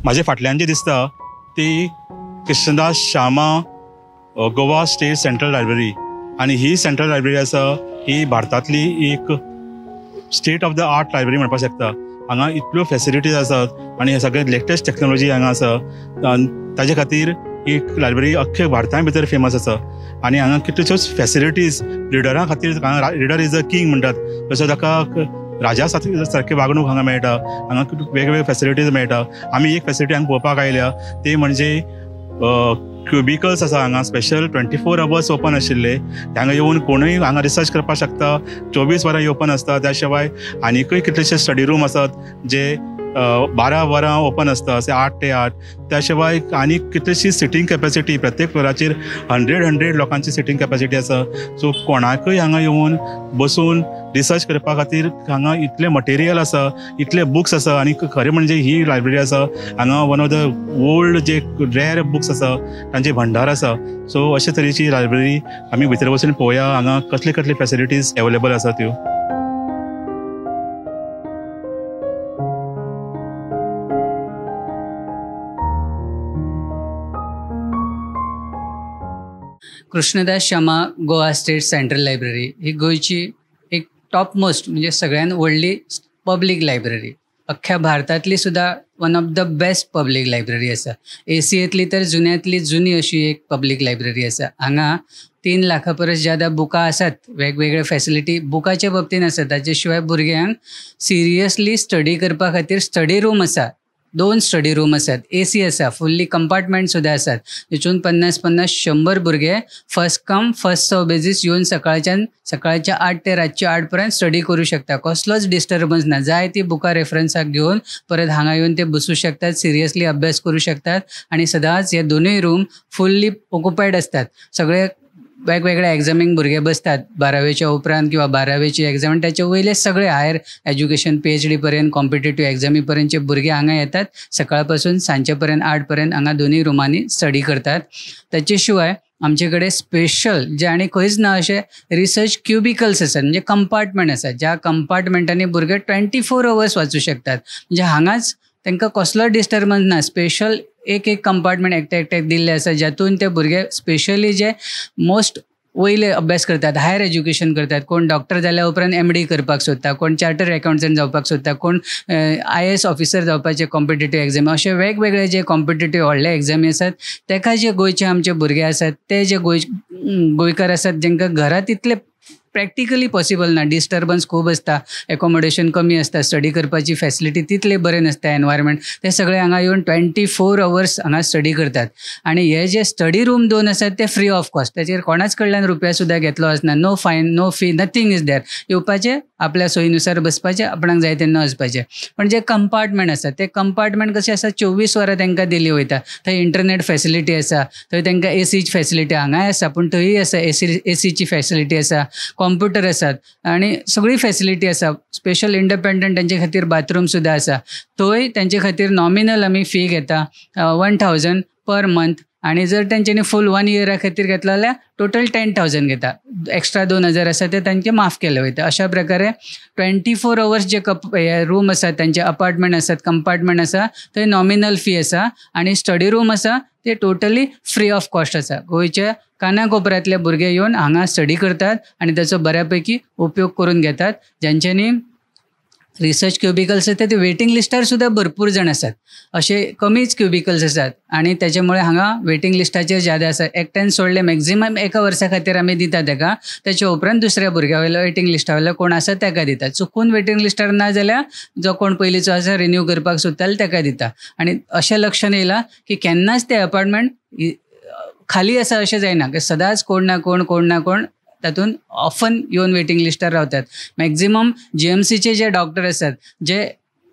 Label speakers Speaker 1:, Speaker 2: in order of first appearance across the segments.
Speaker 1: म्हाजे फाटल्यान जी दिसता ती Krishnadas Shama Goa state central library आनी ही सेंट्रल लायब्ररी आसा ही भारतांतली एक state of the art library म्हणपाक शकता. हांगा इतल्यो फॅसिलिटीज आसात आनी हे सगळे लेटेस्ट टेक्नॉलॉजी हांगा आसा, ताजे खातीर ही लायब्ररी अख्खे भारता भितर फेमस आसा. आनी हांगा कितल्योश्योच फॅसिलिटीज रिडरां खातीर, हांगा रिडर is a king म्हणटात तसो ताका राजा सारकी वागणूक हांगा मेळटा. हांगा वेगवेगळे फॅसिलिटीज मेळटा. आमी एक फॅसिलिटी हांगा पळोवपाक आयल्या ती म्हणजे क्युबिकल्स आसा हांगा स्पेशल 24 आवर्स ओपन आशिल्ले. हांगा येवन कोणूय हांगा रिसर्च करपाक शकता, 24 वरां ओपन आसता. त्या शिवाय आनीकूय कितलेशे स्टडी रूम आसात जे 12 वरां ओपन आसता, अशें 8 ते 8. त्या शिवाय आनीक कितलीशी सिटींग कॅपेसिटी, प्रत्येक फ्लोराचेर 100 लोकांची सिटींग कॅपेसिटी आसा. सो कोणाकूय हांगा येवन बसून रिसर्च करपा खातीर हांगा इतलें मटेरियल आसा, इतले बुक्स आसा. आनी खरें म्हणजे ही लायब्ररी आसा हांगा वन ऑफ the old जे रेयर बुक्स आसा तांचे भंडार आसा. सो अशे तरेची लायब्ररी आमी भितर वचून पळोवया हांगा कसले कसले फॅसिलिटीज अवेलेबल आसा त्यो.
Speaker 2: Krishnadas Shama Goa state central library ही गोंयची एक टॉप मोस्ट म्हणजे सगळ्यात व्हडली पब्लीक लायब्ररी, अख्ख्या भारतांतली सुद्दां one of the best public library आसा. एशियेंतली तर जुन्यांतली जुनी अशी एक पब्लीक लायब्ररी आसा. हांगा 3 लाखां परस ज्यादा बुकां आसात, वेगवेगळे फॅसिलिटी बुकाच्या बाबतीन आसा. ताचे शिवाय भुरग्यांक सिरियसली स्टडी करपा खातीर स्टडी रूम आसा, 2 स्टडी रूम आसात, ए सी आसा, फुल्ली कंपार्टमेंट सुद्दां आसात. तेतून 50 50 100 भुरगे first come first serve basis येवन सकाळच्या 8 ते रातच्या 8 पर्यंत स्टडी करूं शकता. कसलोच डिस्टर्बन्स ना, जाय ती बुकां रेफरन्साक घेवन परत हांगा येवन ते बसूं शकतात, सिरियसली अभ्यास करूं शकतात. आनी सदांच हे दोनूय रूम फुल्ली ऑक्युपायड आसतात. सगळे वेगवेगळ्या एग्जामींक भुरगे बसतात, 12वेच्या उपरांत किंवा 12वेची एग्जाम, ताचे वयले सगळे हायर एज्युकेशन PhD पर्यंत कॉम्पिटेटीव एग्जामी पर्यंतचे भुरगे हांगा येतात. सकाळ पासून सांजचे पर्यंत 8 पर्यंत हांगा दोनूय रुमांनी स्टडी करतात. ताचे शिवाय आमचे कडेन स्पेशल जे आनी खंयच ना अशे रिसर्च क्युबिकल्स आसात, म्हणजे कंपार्टमेंट आसात, ज्या कंपार्टमेंटांनी भुरगे 24 आवर्स वाचूं शकतात. म्हणजे हांगाच तांकां कसलो डिस्टर्बन्स ना. स्पेशल एक एक कंपार्टमेंट एकट्या एकट्याक दिल्ले आसा, ज्यातून ते भुरगे स्पेशली जे मोस्ट वयले अभ्यास करतात, हायर एज्युकेशन करतात, कोण डॉक्टर जाल्या उपरांत MD करपाक सोदता, कोण चार्टर अकाउंटंट जावपाक सोदता, कोण IAS officer जावपाचे कॉम्पिटेटीव एग्जामी, अशे वेगवेगळे जे कॉम्पिटेटीव व्हडले एग्जामी आसात तेका जे गोंयचे आमचे भुरगे आसात ते जे गोंयकार आसात जेंकां घरांत इतले प्रॅक्टिकली पॉसिबल ना, डिस्टर्बन्स खूब आसता, एकोमोडेशन कमी आसता, स्टडी करपाची फॅसिलिटी तितले बरें नासता, एनवायरमेंट, ते सगळे हांगा येवन 24 आवर्स हांगा स्टडी करतात. आनी हे जे स्टडी रूम 2 आसात ते फ्री ऑफ कॉस्ट, ताचेर कोणाच कडल्यान रुपया सुद्दां घेतलो आसना. No fine, no fee, nothing is there. येवपाचें, आपल्या सोयीनुसार बसपाचें, आपणाक जाय तेन्ना वचपाचें. पण जे कंपार्टमेंट आसा ते कंपार्टमेंट कशें आसा, 24 वरां तांकां दिली वयता. थंय इंटरनेट फॅसिलिटी आसा, थंय तांकां एसीची फॅसिलिटी हांगाय आसा, पूण थंय आसा एसीची फॅसिलिटी आसा, कॉम्प्युटर आसात आनी सगळी फॅसिलिटी आसा. स्पेशल इंडिपेंडंट तांचे खातीर बाथरूम सुद्दां आसा. थंय तांचे खातीर नॉमिनल आमी फी घेता 1000 पर मंथ, आनी जर तांच्यांनी फूल 1 इयरा खातीर घेतला जाल्यार टोटल 10,000 घेता. एक्स्ट्रा 2000 आसा ते तांचे माफ केले वयता. अशा प्रकारे 24 आवर्स जे हे रूम आसात, तांचे अपार्टमेंट आसात, कंपार्टमेंट आसा, थंय नॉमिनल फी आसा. आनी स्टडी रूम आसा ते टोटली फ्री ऑफ कॉस्ट आसा. गोंयच्या कानाकोपऱ्यांतले भुरगे येवन हांगा स्टडी करतात आनी ताचो बऱ्या पैकी उपयोग करून घेतात. ज्यांच्यांनी रिसर्च क्युबिकल्स आसा ते वेटींग लिस्टार सुद्दां भरपूर जाण आसात, अशे कमीच क्युबिकल्स आसात आनी तेच्या मुळे हांगा वेटींग लिस्टाचेर ज्यादा आसा. एकट्यान सोडले मॅक्झिमम 1 वर्सा खातीर आमी दिता तेका, तेच्या उपरांत दुसऱ्या भुरग्या वयलो वेटींग लिस्टा वयलो कोण आसा तेका दिता. चुकून वेटींग लिस्टार ना जाल्यार जो कोण पयलींचो आसा रिन्यू करपाक सोदता जाल्यार तेका दिता. आनी अशें लक्षांत येयलां की केन्नाच ते अपार्टमेंट खाली आसा अशें जायना, सदांच कोण ना कोण कोण ना कोण तातूंत ऑफन येवन वेटींग लिस्टार रावतात. मॅक्झिमम GMCचे जे डॉक्टर आसात जे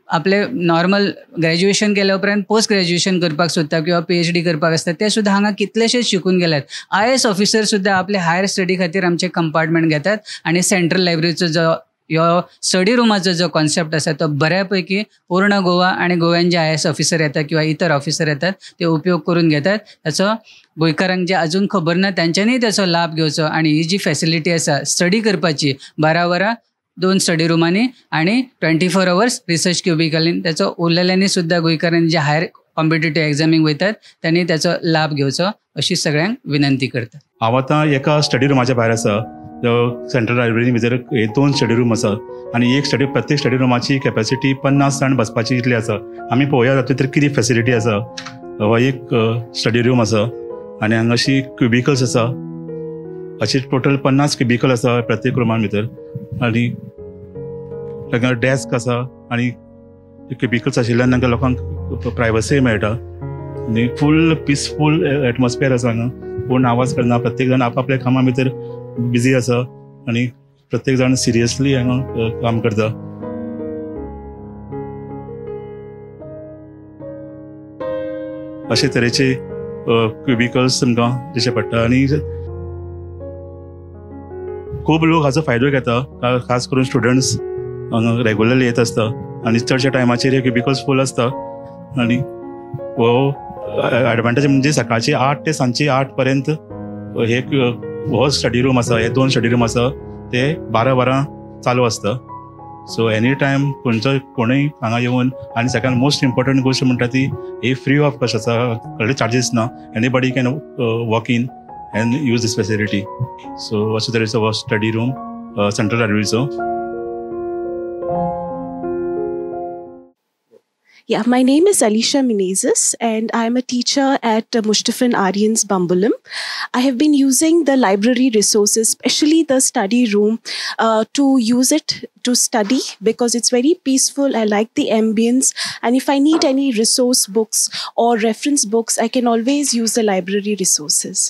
Speaker 2: आपले नॉर्मल ग्रॅज्युएशन केल्या उपरांत पोस्ट ग्रॅज्युएशन करपाक सोदता किंवा PhD करपाक आसता ते सुद्दां हांगा कितलेशेच शिकून गेल्यात. IAS officer सुद्दां आपले हायर स्टडी खातीर आमचे कंपार्टमेंट घेतात आनी सेंट्रल लायब्ररीचो जो ह्यो स्टडी रुमाचो जो कॉन्सेप्ट आसा तो बऱ्या पैकी पूर्ण गोवा आनी गोव्यान जे IAS officer येतात किंवा इतर ऑफिसर येतात ते उपयोग करून घेतात. ताचो गोंयकारांक जे अजून खबर ना तांच्यांनी ताचो लाभ घेवचो. आनी ही जी फॅसिलिटी आसा स्टडी करपाची 12 वरां 2 स्टडी रुमांनी आनी 24 आवर्स रिसर्च क्युबिकलीन, ताचो उरलेल्यांनी सुद्दां गोंयकारांनी जे हायर कॉम्पिटेटीव एग्जामीक वयतात तांणी ताचो लाभ घेवचो अशी सगळ्यांक विनंती करता.
Speaker 1: हांव आतां एका स्टडी रुमाच्या भायर आसा. सेंट्रल लायब्ररी भितर 2 स्टडी रूम आसा आनी एक स्टडी प्रत्येक स्टडी रुमाची कॅपॅसिटी 50 जाण बसपाची इतली आसा. आमी पळोवया तातूंत भितर कितें फॅसिलिटी आसा. हो एक स्टडी रूम आसा आनी हांगा अशी क्युबिकल्स आसा. अशी टोटल 50 क्युबिकल आसा प्रत्येक रुमान भितर आनी तांकां डेस्क आसा आनी क्युबिकल्स आशिल्ल्यान तांकां लोकांक प्रायवसी मेळटा आनी फूल पिसफूल एटमॉस्फियर आसा हांगा. कोण आवाज करना, प्रत्येक जाण आपआपल्या कामां भितर बिजी आसा आनी प्रत्येक जाण सिरियसली हांगा काम करता. अशे तरेचे क्युबिकल्स तुमकां दिशे पडटा आनी खूब लोक हाचो फायदो घेता. खास करून स्टुडंट्स हांगा रेगुलरली येत आसता आनी चडश्या टायमाचेर हे क्युबिकल्स फूल आसता. आनी हो एडवांटेज म्हणजे सकाळची 8 ते सांजची 8 पर्यंत हे हो स्टडी रूम आसा, हे 2 स्टडी रूम आसा ते 12 वरां चालू आसता. सो एनी टायम खंयचो कोणूय हांगा येवन आनी सगळ्यात मोस्ट इम्पॉर्टंट गोश्ट म्हणटा ती ही फ्री ऑफ कॉस्ट आसा, कसले चार्जीस ना. Anybody can walk in and use this facility. So अशे तरेचो हो स्टडी रूम सेंट्रल लायब्ररीचो.
Speaker 3: Yeah, my name is Alisha Menezes and I'm a teacher at Mustafin Aryans Bambolim. I have been using the library resources, especially the study room, to use it to study because it's very peaceful. I like the ambience, and if I need any resource books or reference books, I can always use the library resources.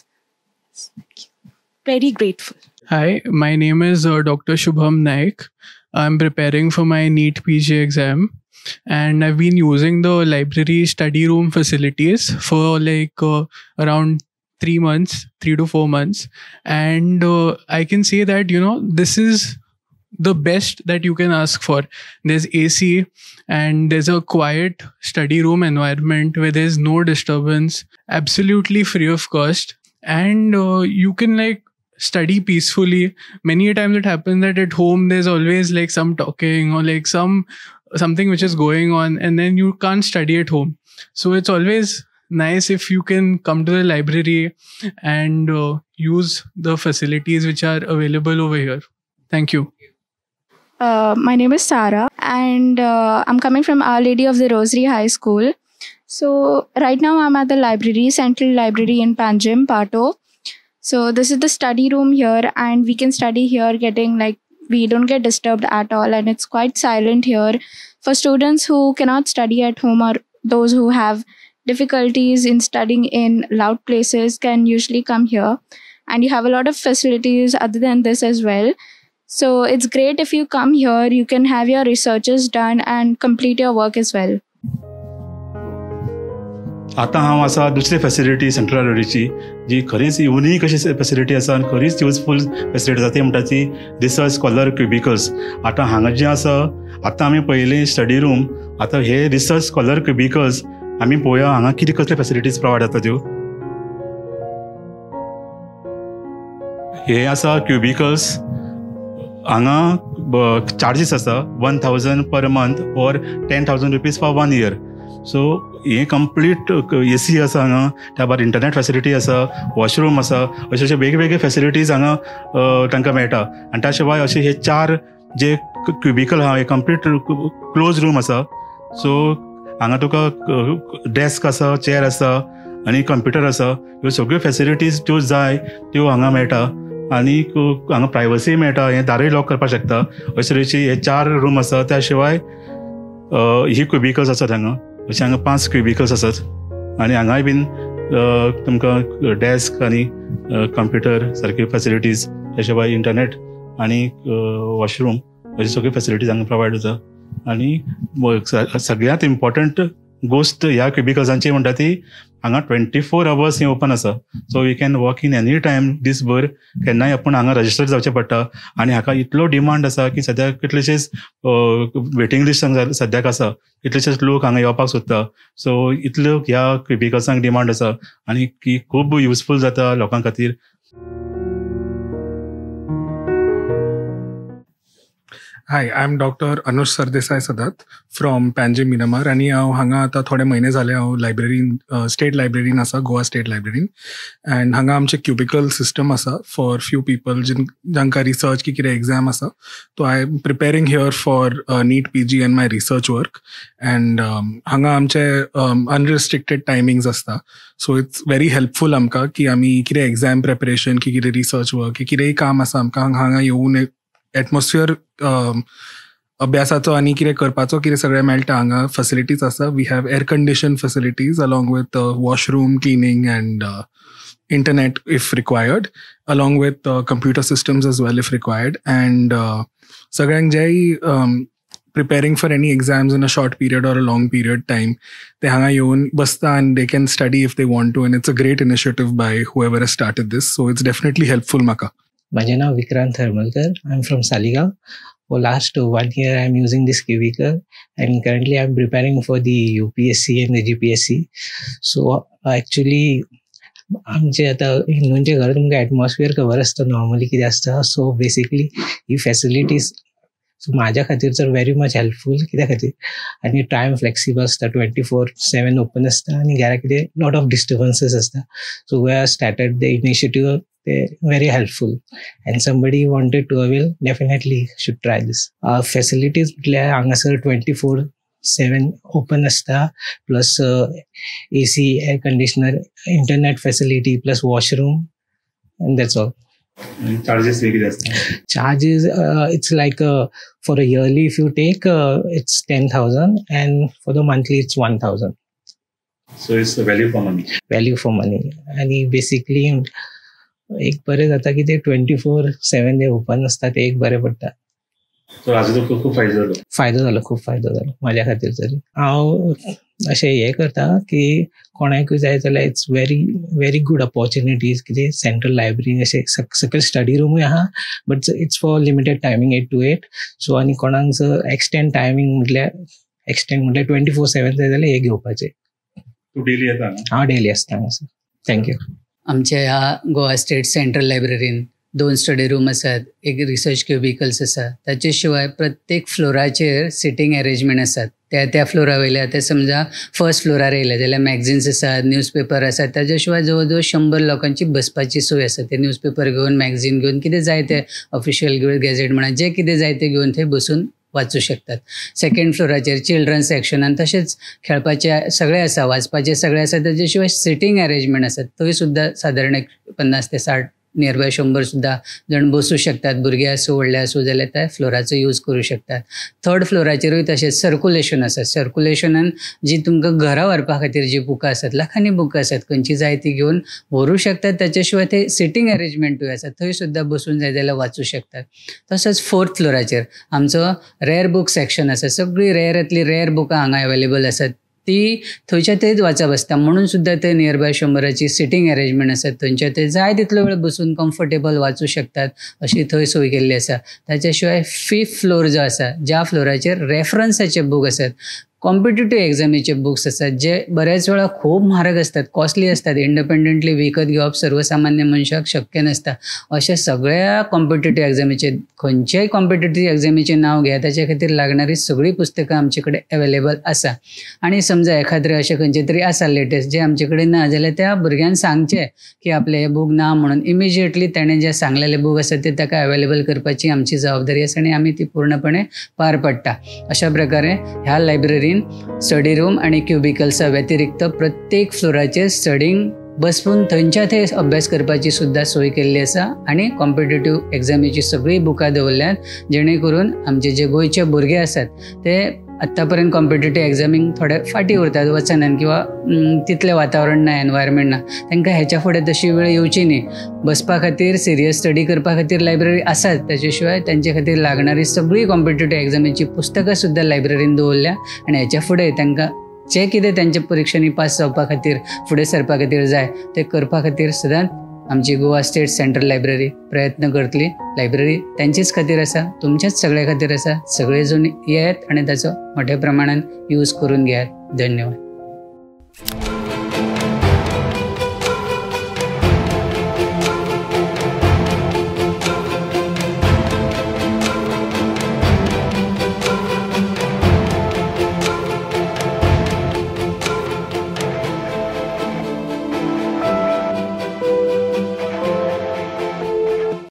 Speaker 3: Thank you. Very grateful.
Speaker 4: Hi, my name is Dr. Shubham Naik. I'm preparing for my NEET PG exam. And I've been using the library study room facilities for like around 3 months, 3 to 4 months. And I can say that, you know, this is the best that you can ask for. There's AC and there's a quiet study room environment where there's no disturbance, absolutely free of cost. And you can like study peacefully. Many a times it happens that at home there's always like some talking or like something which is going on, and then you can't study at home. So it's always nice if you can come to the library and use the facilities which are available over here. Thank you.
Speaker 5: My name is Sarah and I'm coming from Our Lady of the Rosary High School. So right now I'm at the library, Central Library in Panjim, Pato. So this is the study room here and we can study here, getting like we don't get disturbed at all, and it's quite silent here. For students who cannot study at home or those who have difficulties in studying in loud places can usually come here, and you have a lot of facilities other than this as well. So it's great if you come here, you can have your researches done and complete your work as well.
Speaker 1: आतां हांव आसा दुसरी facility central लायब्ररीची जी खरीच unique अशी facility आसा आनी खरीच युजफूल फॅसिलिटी आसा ती म्हणटा ती रिसर्च स्कॉलर क्युबिकल्स. आतां हांगा जें आसा आतां आमी पळयलें स्टडी रूम, आतां हे रिसर्च स्कॉलर क्युबिकल्स आमी पळोवया हांगा कितें कसले फॅसिलिटीज प्रोवायड जाता त्यो. हे आसा क्युबिकल्स, हांगा चार्जीस आसा 1000 per month or 10,000 rupees for 1 year. So हे कंप्लीट ए सी आसा हांगा, त्या भायर इंटरनेट फॅसिलिटी आसा, वॉशरूम आसा, अशे अशे वेगवेगळे फॅसिलिटीज हांगा तांकां मेळटा. आनी त्या शिवाय अशे हे 4 जे क्युबिकल आहा हे कंप्लीट क्लोज रूम आसा. सो हांगा तुका डेस्क आसा, चेअर आसा आनी कंप्युटर आसा. ह्यो सगळ्यो फॅसिलिटीज ज्यो जाय त्यो हांगा मेळटा आनी हांगा प्रायवसी मेळटा, हें दारय लॉक करपाक शकता. अशे तरेचे हे 4 रूम आसा. त्या शिवाय ही क्युबिकल्स आसात हांगा, अशे हांगा 5 क्युबिकल्स आसात आनी हांगाय बीन तुमकां डेस्क आनी कंप्युटर सारक्यो फॅसिलिटीज, त्या शिवाय इंटरनेट आनी वॉशरूम अश्यो सगळ्यो फॅसिलिटीज हांगा प्रोवायड जाता. आनी सगळ्यांत इम्पॉर्टंट गोश्ट ह्या क्युबिकल्सांची म्हणटा ती हांगा 24 आवर्स हें ओपन आसा. So we can walk in any time दीसभर केन्नाय आपूण हांगा रजिस्टर जावचें पडटा. आनी हाका इतलो डिमांड आसा की सद्याक कितलेशेच वेटींग लिस्ट सद्याक आसा, कितलेशेच लोक हांगा येवपाक सोदता. सो इतलो ह्या क्युबिकल्सांक डिमांड आसा आनी की खूब युजफूल जाता लोकां खातीर.
Speaker 6: Hi, I am Doctor Anush Sardesai Sadat from Panjim Miramar आनी हांव हांगा आतां थोडे म्हयने जाले हांव लायब्ररीन, स्टेट लायब्ररीन आसा, गोवा स्टेट लायब्ररीन. अँड हांगा आमचे क्युबिकल सिस्टम आसा फॉर फ्यू पीपल जांकां रिसर्च की कितें एग्जाम आसा. So I am preparing here for NEET PG and my research work. And हांगा आमचे अनरिस्ट्रिक्टेड टायमिंग्स आसता, सो it's very helpful आमकां की आमी कितें एग्जाम प्रिपरेशन की कितें रिसर्च वर्क की कितेंय काम आसा आमकां, हांगा येवन एटमॉस्फियर अभ्यासाचो आनी कितें करपाचो कितें सगळें मेळटा. हांगा फॅसिलिटीज आसा. We have air condition facilities along with washroom cleaning and internet if required, along with computer systems as well if required. And सगळ्यांक जेय preparing for any exams in a short period or a long period time, ते हांगा येवन बसता and they can study if they want to. And it's a great initiative by whoever has started this. So it's definitely helpful म्हाका.
Speaker 7: माझे नाव Vikrant Harmalkar. I am from Saligao. For last 1 year, I am using this cubicle, and currently I am preparing for the UPSC and the GPSC. So actually, आमचे आतां हिंदूंचे घर तुमकां atmosphere खबर आसता normally कितें आसता. सो बेसिकली ही facilities so म्हाज्या खातीर तर व्हेरी मच हेल्पफूल. कित्या खातीर आनी टायम फ्लेक्सिबल आसता, 24/7 ओपन आसता आनी घरा कितें लॉट ऑफ डिस्टर्बन्सीस आसता. So we are started the initiative, ते very helpful, and somebody wanted to avail definitely should try this. Facilities म्हटल्यार हांगासर 24/7 ओपन आसता, plus AC, air conditioner, internet facility, plus washroom, and that's all.
Speaker 1: Charges कितें आसता?
Speaker 7: Charges it's like for a yearly if you take it's 10,000 and for the monthly it's 1,000.
Speaker 1: So it's value for money.
Speaker 7: Value for money. आनी basically एक बरें जाता की ते 24/7 ते open आसता, ते एक बरें पडटा.
Speaker 1: सो हाजो तुका खूब फायदो जालो?
Speaker 7: फायदो जालो, खूब फायदो जालो म्हाज्या खातीर तरी. हांव अशें हें करता की कोणाकूय जाय जाल्यार it's very very good opportunities. कितें सेंट्रल लायब्ररी अशें सकयल स्टडी रुमूय आहा, but it's for limited timing 8 to 8. So आनी कोणाक जर एक्सटेंड टायमींग म्हटल्यार एक्सटेंड म्हटल्यार 24/7 जाय जाल्यार हें घेवपाचें.
Speaker 1: तूं डेली येता?
Speaker 7: हांव डेली आसता हांगासर. Thank you.
Speaker 2: आमच्या ह्या गोवा स्टेट सेंट्रल लायब्ररीन 2 स्टडी रूम आसात, एक रिसर्च क्युबिकल्स आसा. ताचे शिवाय प्रत्येक फ्लोराचेर सिटींग अरेंजमेंट आसात. त्या त्या फ्लोरा वयल्या आतां समजा फर्स्ट फ्लोरार येयले जाल्यार मॅगझिन्स आसात, न्यूजपेपर आसात. ताच्या शिवाय जवळ जवळ 100 लोकांची बसपाची सोय आसा. ते न्यूजपेपर घेवन, मॅगझीन घेवन, कितें जाय तें ऑफिशियल गॅझेट म्हणा, जें कितें जाय तें घेवन थंय बसून वाचूं शकतात. सेकंड फ्लोराचेर चिल्ड्रन सेक्शनान तशेंच खेळपाचें सगळें आसा, वाचपाचें सगळें आसा. ताचे शिवाय सिटींग अरेंजमेंट आसा, थंय सुद्दां सादारण एक 50 ते 60 नियर बाय 100 सुद्दां जाण बसूं शकतात. भुरगे आसूं व्हडले आसूं जाल्यार त्या फ्लोराचो यूज करूं शकतात. थर्ड फ्लोराचेरूय तशेंच सर्कुलेशन आसा. सर्कुलेशनान जी तुमकां घरा व्हरपा खातीर जी बुकां आसात, लाखांनी बुकां आसात, खंयची जाय ती घेवन व्हरूं शकतात. ताच्या शिवाय थंय सिटींग अरेंजमेंटूय आसा, थंय सुद्दां बसून जाय जाल्यार वाचूं शकतात. तसोच फोर्थ फ्लोराचेर आमचो रेयर बूक सेक्शन आसा. सगळीं रेयरांतली रेयर बुकां हांगा अवेलेबल आसात, ती थंयच्या थंयच वाचप आसता. म्हणून सुद्दां थंय नियर बाय 100 सिटींग अरेंजमेंट आसा, थंयच्या थंय जाय तितलो वेळ बसून कम्फर्टेबल वाचूं शकतात अशी थंय सोय केल्ली आसा. ताच्या शिवाय फिफ्थ फ्लोर जो आसा, ज्या फ्लोराचेर रेफरन्साचे बूक आसात, कॉम्पिटेटीव एग्जामीचे बुक्स आसात, जे बऱ्याच वेळा खूब म्हारग आसतात, कॉस्टली आसतात, इंडिपेंडंटली विकत घेवप सर्वसामान्य मनशाक शक्य नासता. अशा सगळ्या कॉम्पिटेटीव एग्जामीचे, खंयच्याय कॉम्पिटेटीव एग्जामीचें नांव घेया, ताच्या खातीर लागणारी सगळीं पुस्तकां आमचे कडेन अवेलेबल आसा. आनी समजा एखाद्रें अशें खंयचें तरी आसा लेटेस्ट जें आमचे कडेन ना जाल्यार त्या भुरग्यान सांगचें की आपलें हें बूक ना म्हणून, इमिजिएटली ताणें जें सांगलेलें बूक आसा तें ताका अवेलेबल करपाची आमची जबाबदारी आसा आनी आमी ती पूर्णपणे पार पडटा. अशा प्रकारे ह्या लायब्ररीन स्टडी रूम आनी क्युबिकल्सा व्यतिरिक्त प्रत्येक फ्लोराचेर स्टडींग बसून थंयच्या थंय अभ्यास करपाची सुद्दां सोय केल्ली आसा आनी कॉम्पिटेटीव एग्जामीची सगळीं बुकां दवरल्यात, जेणे करून आमचे जे गोंयचे भुरगे आसात ते आतां पर्यंत कॉम्पिटेटीव एग्जामींक थोडे फाटीं उरतात, वचनात किंवा तितलें वातावरण ना, एनवायरमेंट ना, तांकां हेच्या फुडें तशी वेळ येवची न्ही. बसपा खातीर, सिरियस स्टडी करपा खातीर लायब्ररी आसात, ताचे शिवाय तांचे खातीर लागणारी सगळीं कॉम्पिटेटीव एग्जामीची पुस्तकां सुद्दां लायब्ररीन दवरल्या आनी हेच्या फुडें तांकां जें कितें तांच्या परिक्षांनी पास जावपा खातीर, फुडें सरपा खातीर जाय तें करपा खातीर सदांच आमची गोवा स्टेट सेंट्रल लायब्ररी प्रयत्न करतली. लायब्ररी तांचेच खातीर आसा, तुमच्याच सगळ्या खातीर आसा. सगळे जाण येयात आनी ताचो मोठ्या प्रमाणान यूज करून घेयात. धन्यवाद.